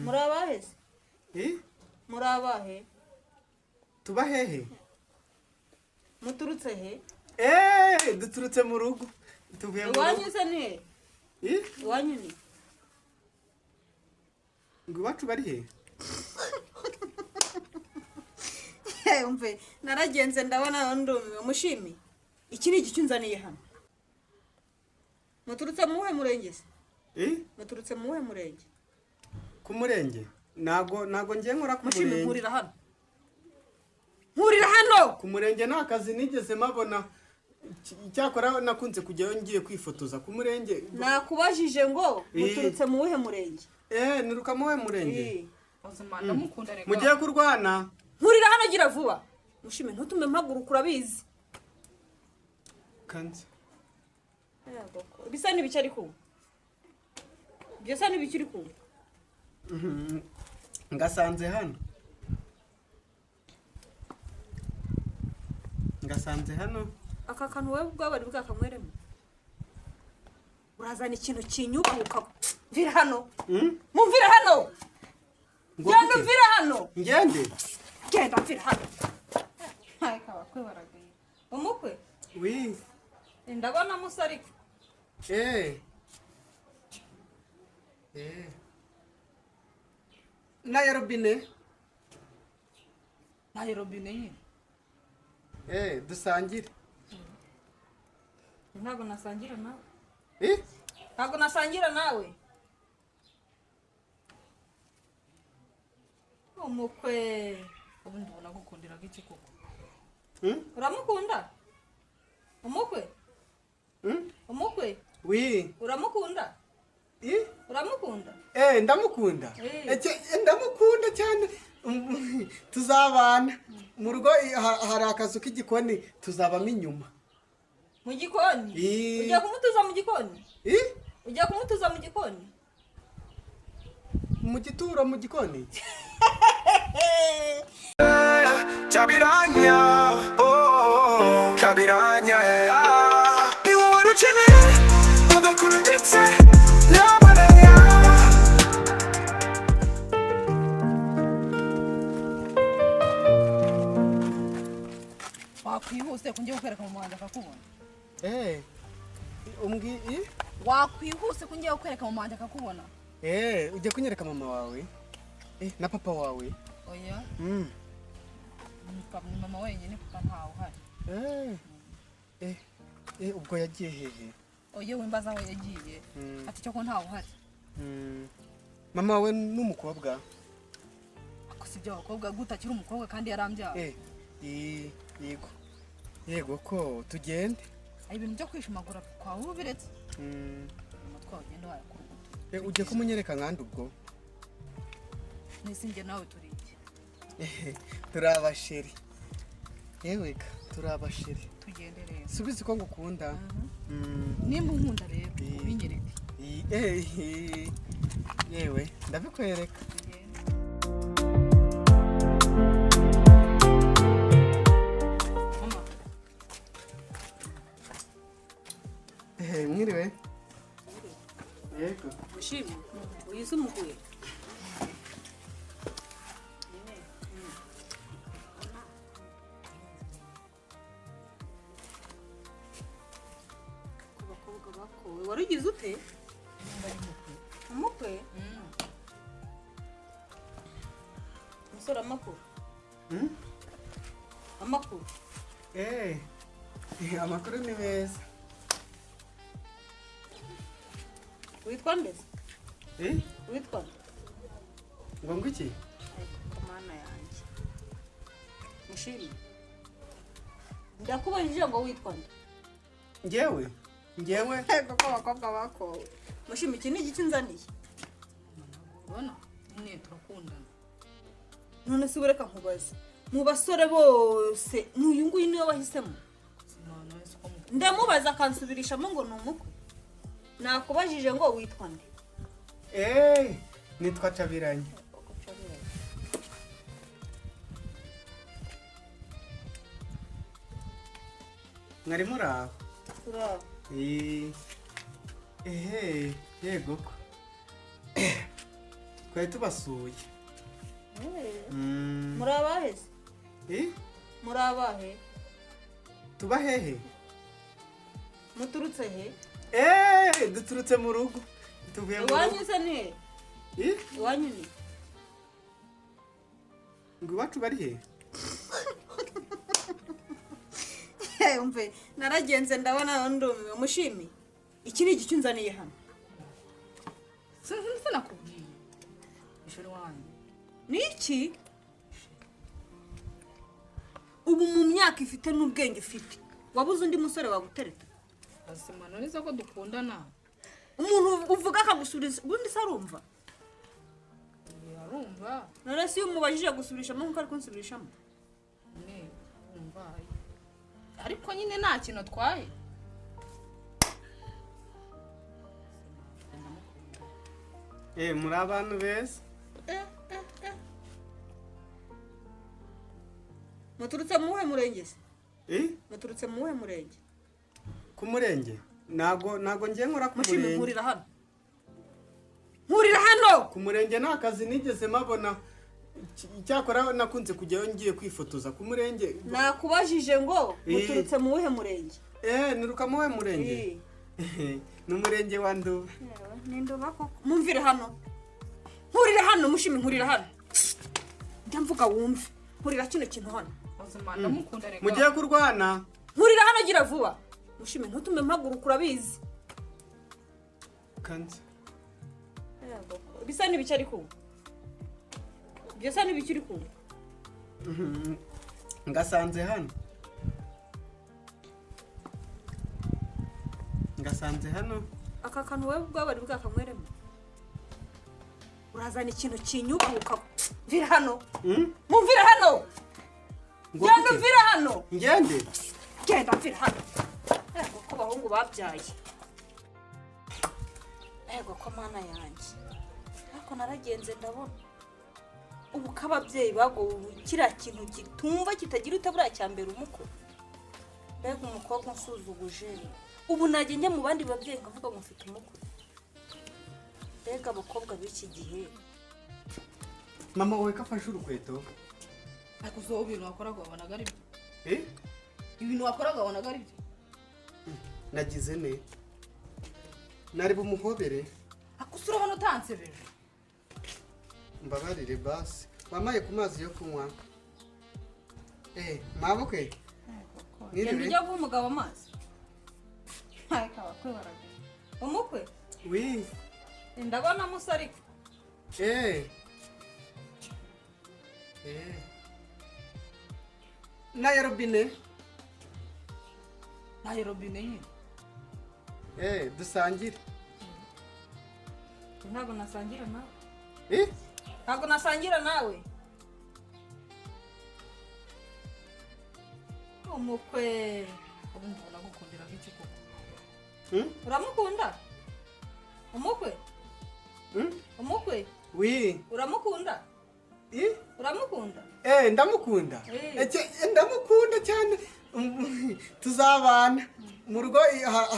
Muri abahe se? Eh? Muri abahe? Tuba hehe? Muturutse he? Eh, duturutse mu rugo, tuvuye mu Iwanyu rugo. se ni he? Eh? Iwanyu ni Ngo iwacu bari he? Umve, naragenze ndabona ndumiwe. Mushimi, iki ni igiki unzaniye hano? Muturutse mu wuhe murenge se? Eh? Muturutse mu wuhe murenge? Ku murenge, ntago ngiye nkora ku Mushimi, murenge. nkurira hano, nkurira hano. Ku murenge nta kazi nigeze mabona. Icyakora nakunze kujyayo ngiye kwifotoza ku murenge. Nakubajije ngo Eh. muturutse mu wuhe murenge? Eh, niruka muwe murenge. Eh. Ubuzima ndamukunda reka. Mugiye kurwana. Nkurira hano, gira vuba Mushimi, ntutume mpaguruka, urabizi. Kanze. Yego ko. Bisa n'ibiki ari kumva? Ibyo n'ibiki uri kumva? Ngasanze hano, ngasanze hano. Aka kantu wowe ubwawe wari bwakanyweremo? Urazana ikintu kinyubahuka. Mvira hano. Mumvire hano. Ngo Genda. kuki? Mvira hano. Ngende. Genda, mvira hano. Ariko abakwe baragwira. Umukwe. Wi. Ndabona musa ariko. Eh, eh, n'aya robine. Ntayo robine nyine. Eh, dusangire. Ntabwo nasangira nawe. Eh. Ntabwo nasangira nawe, umukwe. Ubundi ubona gukundiraga iki koko? Uramukunda umukwe? Umukwe. Wi. Uramukunda? Eh. Uramukunda? Eh, ndamukunda. Eh. Ndamukunda cyane. Tuzabana mu rugo, hari akazu k'igikoni, tuzabamo inyuma. Mu gikoni? Eh. Ugiye kumutuza mu gikoni? Eh? Ugiye kumutuza mu gikoni? Mu gituro, mu gikoni. Chabiranya, oh, Chabiranya, yeah. Ni wowe ukeneye agakuru ndetse n'amaraya. Wakwihuse ko ngiye kukwereka mama wanjye akakubona. Eh, umbwi i? Wakwihuse ko ngiye kukwereka mama wanjye akakubona. Eh, ujya kunyereka mama wawe? Eh, na papa wawe? Oya. Ni papa, ni mama wenyine, papa ntawe uhari. Eh. Eh, eh, ubwo yagiye hehe? Oya, wimbaza aho yagiye. Ati cyo ko ntawe uhari. Mama wawe n'umukobwa? Ako si ibyo abakobwa, gute akiri umukobwa kandi yarambyaye? Eh, yego. Yego ko tugende. Ibintu byo kwishimagura kwawe uba ubiretse. Umutwe wawe ugenda wayakuruguta. Eh, ugiye kumunyereka nkandi ubwo? Nese njye nawe turi iki? Turi abasheri. Yewe ga, turi abasheri. Tugende rero. Subiza ko ngukunda. Nimba unkunda rero, Eh. ubinyereke. Eh, yewe ndabikwereka. Tugende. Mama. Eh, mwiriwe. Yego. Mushimi, uyize umukwe. Ku bakobwa bakowe wari ugize ute? Umukwe. Umusore, amakuru? Amakuru? Eh, amakuru ni meza. Witwa nde se? Eh, Witwa nde? ngo iki? Ariko mana yanjye, Mushimi, ndakubajije ngo witwa nde? Njyewe? Njyewe? Ego ko abakobwa bakowe. Mushimi, iki ni igiki nzaniye? Ubona nyine turakundana. None se ureka nkubaze, mu basore bose n'uyu nguyu niwe wahisemo? Simana wese uko mukunda. Ndamubaza akansubirishamo ngo ni umukwe. Nakubajije ngo witwa nde? Eh, nitwa Cabiranye. Mwari muri aho? Turaho. Eh, ehe, yego ko. Twari tubasuye. Muri abahe se? Eh? Muri abahe? Tuba hehe? Muturutse he? Duturutse mu rugo. Tuvuye mu rugo. Iwanyu se ni he? Eh? Iwanyu ni? Ngo iwacu bari he? Umve, naragenze ndabona ndumiwe. Mushimi, iki ni igiki unzaniye hano? Sinakubwiye ishuri wanjye. Ni iki? Ubu mu myaka ifite n'ubwenge ufite, wabuze undi musore wagutereta? Azima neza ko dukundana. Umuntu uvuga akagusubiza, ubundi se arumva? Arumva. None se iyo umubajije gusubirishamo nkuko ari kunsubirishamo? Ne, arumva. Ariko nyine nta kintu atwaye. Muri abantu beza. Muturutse mu wuhe murenge se? Eh? Muturutse mu wuhe murenge? Ku murenge? Ntago ngiye nkora ku Mushimi, murenge. nkurira hano. Nkurira hano. Ku murenge nta kazi nigeze mabona. Icyakora nakunze kujyayo ngiye kwifotoza ku murenge. Nakubajije ngo muturutse mu wuhe murenge? Niruka mu wuhe murenge? Ni umurenge wa Nduba. Ni Nduba koko. Mumvire hano. Nkurira hano Mushimi, nkurira hano. Njya mvuga wumve. Nkurira kino kintu hano. Azima ndamukunda reka. Mugiye kurwana. Nkurira hano gira vuba. Mushimi, ntutume mpaguruka urabizi. Kanze. Bisa n'ibiki ari kumva? Bisa n'ibiki uri kumva? Ngasanze hano. Ngasanze hano. Aka kantu wewe ubwawe bari bwakanyweremo. Urazana ikintu kinyubahuka. Mvira hano. Mumvira hano. Genda mvira hano. Ngende. Genda mvira hano. Ego ko bahungu babyaye. Ego ko mana yanjye. Ariko naragenze ndabona. Ubu ko ababyeyi bagowe kiriya kintu gitumva kitagira utabura cya mbere umuko. Mbega umukobwa unsuzuguje. Ubu najye njya mu bandi babyeyi nkavuga ngo mfite umukwe. Mbega abakobwa b'iki gihe. Mama wowe kafashe urukweto. Ariko uzo ibintu wakoraga wabonaga ari byo. Ibintu wakoraga wabonaga ari byo. Nagize ne. Nari bumuhobere. Akusura urabona utansebeje. Mbabarire basi. Wamaye ku mazi yo kunywa. Mabukwe. Genda ujya guha umugabo amazi. Ariko abakwe baragenda. Umukwe? Oui. Ndabona musa ariko. Na robine. Na robine nyine. Dusangire. Ntabwo nasangira nawe. Ntabwo nasangira nawe. Umukwe. Ubundi ubona gukundira iki koko? Uramukunda? Umukwe? Umukwe? Oui. Uramukunda? Uramukunda? Ndamukunda. Ndamukunda cyane. Tuzabana. Mu rugo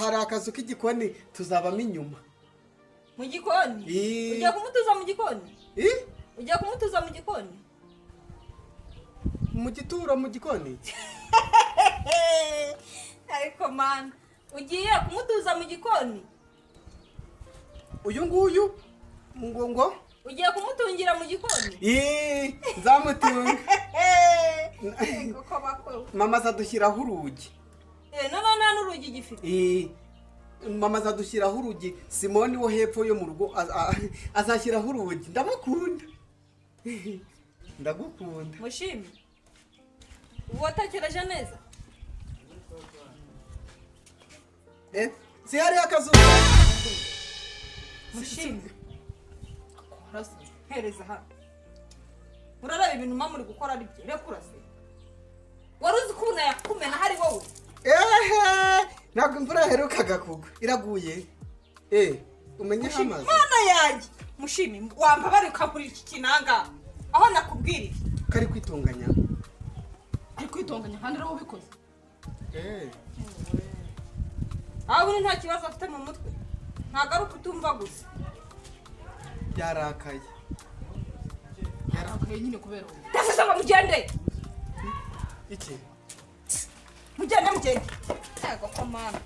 hari akazu k'igikoni tuzabamo inyuma. Mu gikoni? Ujya kumutuza mu gikoni? Ujya kumutuza mu gikoni? Mu gituro mu gikoni? Ariko man, ugiye kumutuza mu gikoni? Uyu nguyu ngo ugiye kumutungira mu gikoni? Nzamutunga. Kuko bakwe. Mama azadushyiraho urugi. No nta n'urugi gifite. Mama azadushyiraho urugi. Simoni wo hepfo yo mu rugo azashyiraho urugi. Ndamukunda. Ndagukunda. Mushimi. Ubu watekereje neza? Si hari akazu. Mushimi. Hereza hano. Uraraba ibintu mama uri gukora ari byo. Rekura se. Wari uzi ko ubu nayakumena hari wowe? Ntabwo imvura yaherukaga kugwa. Iraguye. Umenye amazi. Mana yanjye. Mushimi, wambabare ukagurira iki kinanga. Aho nakubwiriye. Kari kwitunganya. Ari kwitunganya kandi ari ubikoze. Aho nta kibazo afite mu mutwe. Ntabwo ari ukutumva gusa. Yarakaye. Yarakaye nyine kubera wowe. Ndavuze ngo mugende. Iki? Mugende, mugende. Yego ko mana.